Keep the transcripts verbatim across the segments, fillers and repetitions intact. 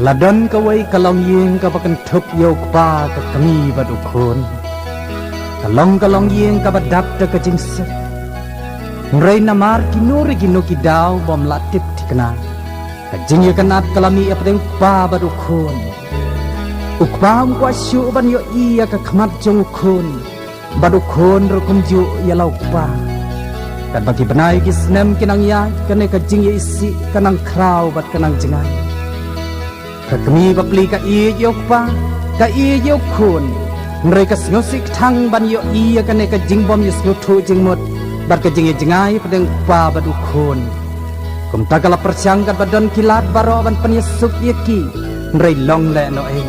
La don kawei ka longïing kaba kynthup ïa u kpa, ka kmie bad u khun. Ka long ka longïing kaba dap da ka jingsuk. Hynrei namar kino re kino ki daw bym lah tip thikna, ka jingïakynad ka la mih hapdeng u kpa bad u khun. U kpa um kwah shuh ban ïohi ïa ka khmat jong u khun, bad u khun ruh kumjuh ïa la u kpa. Katba ki bnai ki snem ki nang ïaid, kane ka jingïaisih ka nang khraw bad ka nang jngai. Ka kmie bapli ka ïeit ïa u kpa, ka ïeit ïa u khun. Hynrei ka sngewsih kthang ban ïohi ïa kane ka jingbym ïasngewthuh jingmut bad ka jingïajngai hapdeng u kpa bad u khun. Kumta ka la pyrshang katba don ki lad baroh ban pynïasuk ïa ki, hynrei long lehnohei.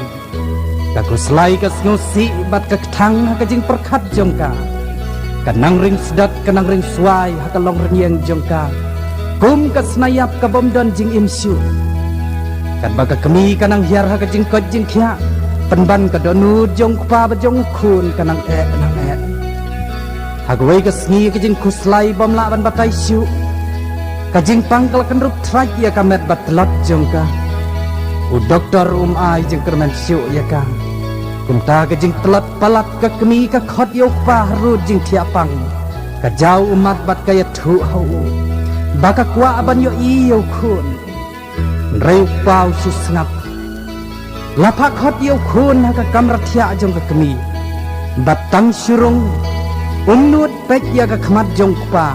Ka khuslai ka sngewsih bad ka kthang ha ka jingpyrkhat jong ka. Ka nang ring sdot, ka nang ring swai ha ka longrynïeng jong ka, kum ka snaiap kabym don jingim shuh. Katba ka kmie ka nang hiar ha ka jingkoit jingkhiah, pynban ka dohnud jong u kpa bad jong u khun ka nang eh, ka nang eh. Ha kawei ka sngi ka jingkhuslai bym lah ban batai shuh. Ka jingpang ka la kynrup thraj ïa ka met bad tlot jong ka. U doktor um ai jingkyrmen shuh ïa ka. Kumta ka jingtlot palat ka kmie ka khot ïa u kpa harud jingthiah pang. Ka jaw ummat bad ka ïathuh ha u ba ka kwah ban ïohi ïa u khun. Hynrei u kpa u shu sngap. La phah khot ïa u khun ha ka kamra thiah jong ka kmie. Bad tang shu rung, um nud peit ïa ka khmat jong u kpa.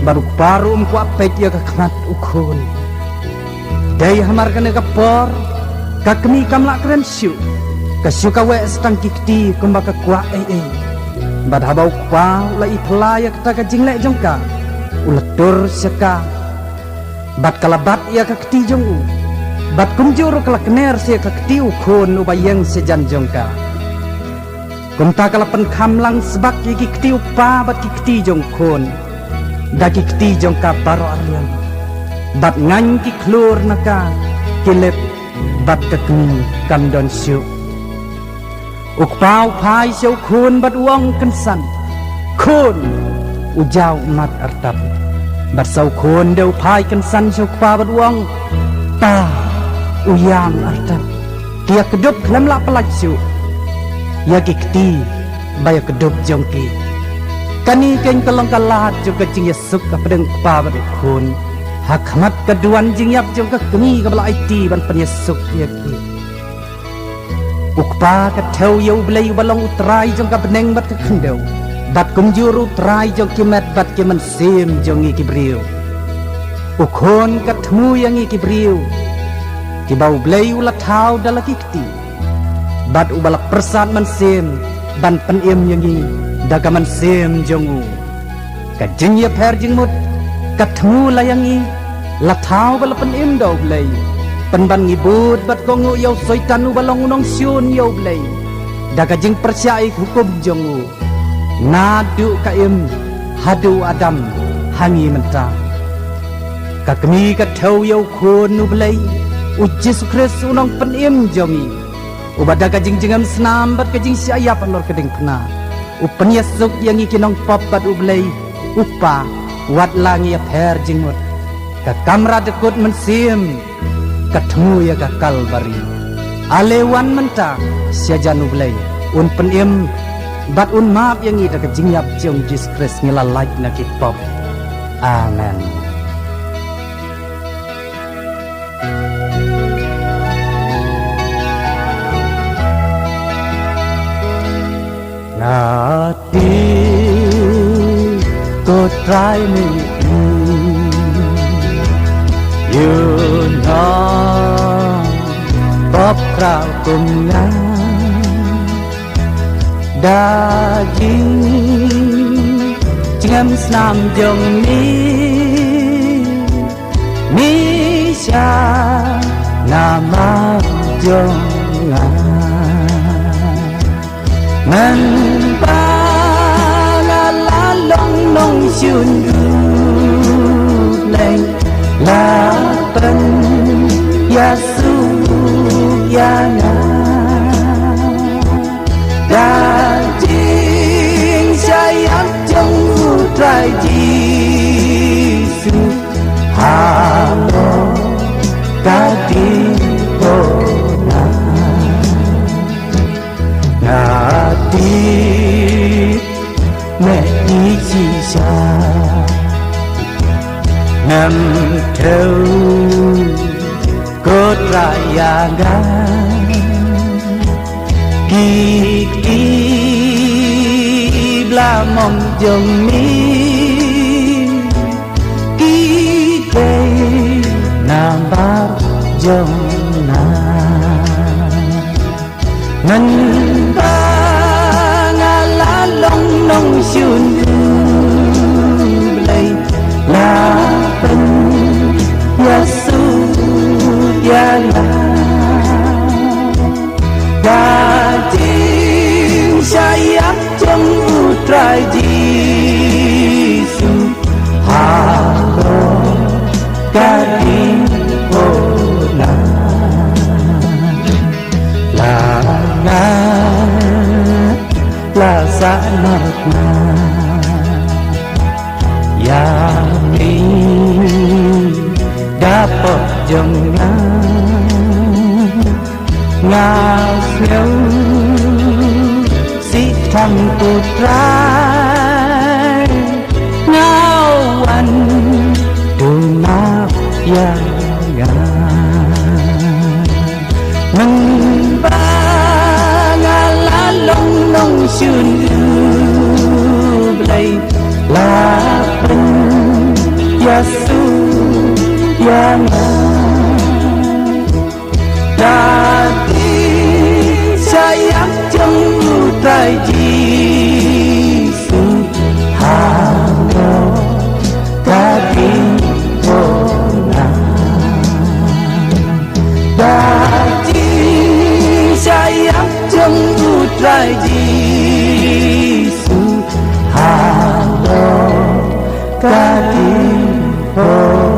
Bad u kpa ruh um kwah peit ïa ka khmat u khun. Dei hamar kane ka por, ka kmie kam lah kren shuh. Ka shu kaweh sa tang ki kti kumba ka kwah ei ei. Bad haba u kpa u la ïohi phylla ïa kata ka jingleh jong ka, u la tur sha ka. Bad ka la bat ïa ka kti jong u. Bad kumjuh ruh ka la kner sha ka kti u khun uba ïeng shajan jong ka. Kumta ka la pynkham lang sbak ïa ki kti u kpa bad ki kti jong u khun. Da ki kti jong ka baroh arliang. Bad ngaiñ ki khlur na ka, ki lip, bad ka kmie kam don shuh. U kpa u phai sha u khun bad u ong kynsan, "Khun, u jaw ummat artat." Bad sa u khun de u phai kynsan sha u kpa bad u ong, "Pa, u ïam artat. Ki ïakdup khlem lah pyllait shuh ïa ki kti ba ïakdup jong ki." Kane keiñ ka long ka lad jong ka jingïasuk hapdeng u kpa bad u khun. Ha khmat ka duwan jingïap jong ka kmie kaba la aiti ban pynïasuk ïa ki. U kpa ka thew ïa U Blei uba long U Trai jong ka bneng bad ka khyndew, bad kumjuh ruh U Trai jong ki met bad ki mynsiem jong ngi ki briew. U khun ka thmu ïa ngi ki briew kiba U Blei u la thaw da la ki kti, bad uba la pyrsad mynsiem ban pynim ïa ngi da ka mynsiem jong u. Ka jingïapher jingmut ka thmu la ïa ngi, la thaw ba la pynim da U Blei. Pynban ngi bud bad kohnguh ïa u Soitan uba long u nongshun ïa U Blei, da ka jingpyrshah ïa ki hukum jong u, naduh ka Im haduh u Adam ha ngi mynta. Ka kmie ka thew ïa u Khun U Blei, U Jisu Khrist u Nongpynim jong ngi, uba da ka jingjngem snam bad ka jingshah ïap halor ka diengphna u pynïasuk ïa ngi ki nongpop bad U Blei U Kpa, wat la ngi ïapher jingmut. Ka kamra dkut mynsiem ka thmu ïa ka Kalbari. Ale wan mynta sha jan U Blei, un pynim bad un map ïa ngi da ka jingïap jong U Jisu Khrist, ngi la lait na ki pop. Amen. Nga tip ko Trai me ïohi ïa u nongpop khraw kum nga. Da jingngem snam jong mi, mi shah namar jong nga. Mynba nga la long nongshun U Blei, la pynïasuk ïa nga. Da jingshah ïap jong U Trai Jisu, halor ka diengphna. Ngam thew ko Trai ïa nga ki kti bla mong jong mi, ki dei nambar jong nga. Mynba nga la long nongshun u Blei, la pynïasuk ïa nga. Da jingshah ïap jong u Trai Jisu, halor ka diengphna, la nga la sah nar nga ïa mi da pop jong nga. Nga sngew sih tang ko Trai, nga wan tu map ïa nga. Mynba nga la long nongshun u Blei, la pynïasuk ïa nga. Da jingshah ïap jong u Trai Jisu, halor ka diengphna. Da jingshah ïap jong u Trai Jisu, halor ka diengphna.